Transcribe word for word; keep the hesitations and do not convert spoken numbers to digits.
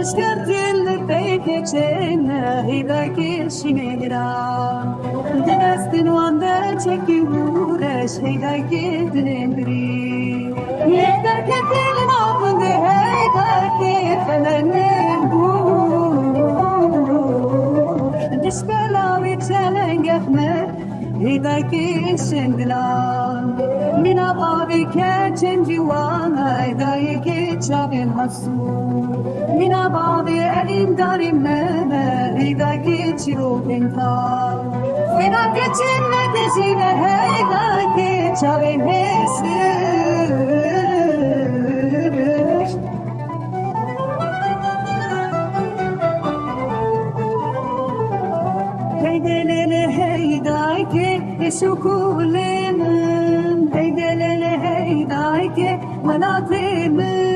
Leşkertên li peyke çêne hêdakê şînê giran. Di destên wan de çekî û reş hêdakê dilên birî. Yek derketî li nav gundê hêdakê xelenên bû. Dişbela wî çelengeh me. Hêdakê şendilan, mîna bavê keçên ciwan, dayikê çavên hesû. Mîna bavê elîndarê me, hêdakê çîrokên tal. Wêna keçên me dijîne, hêdakê çavên hêsir. Heydelele heydayke, eşokulê min. Heydelele heydayke, welatê min.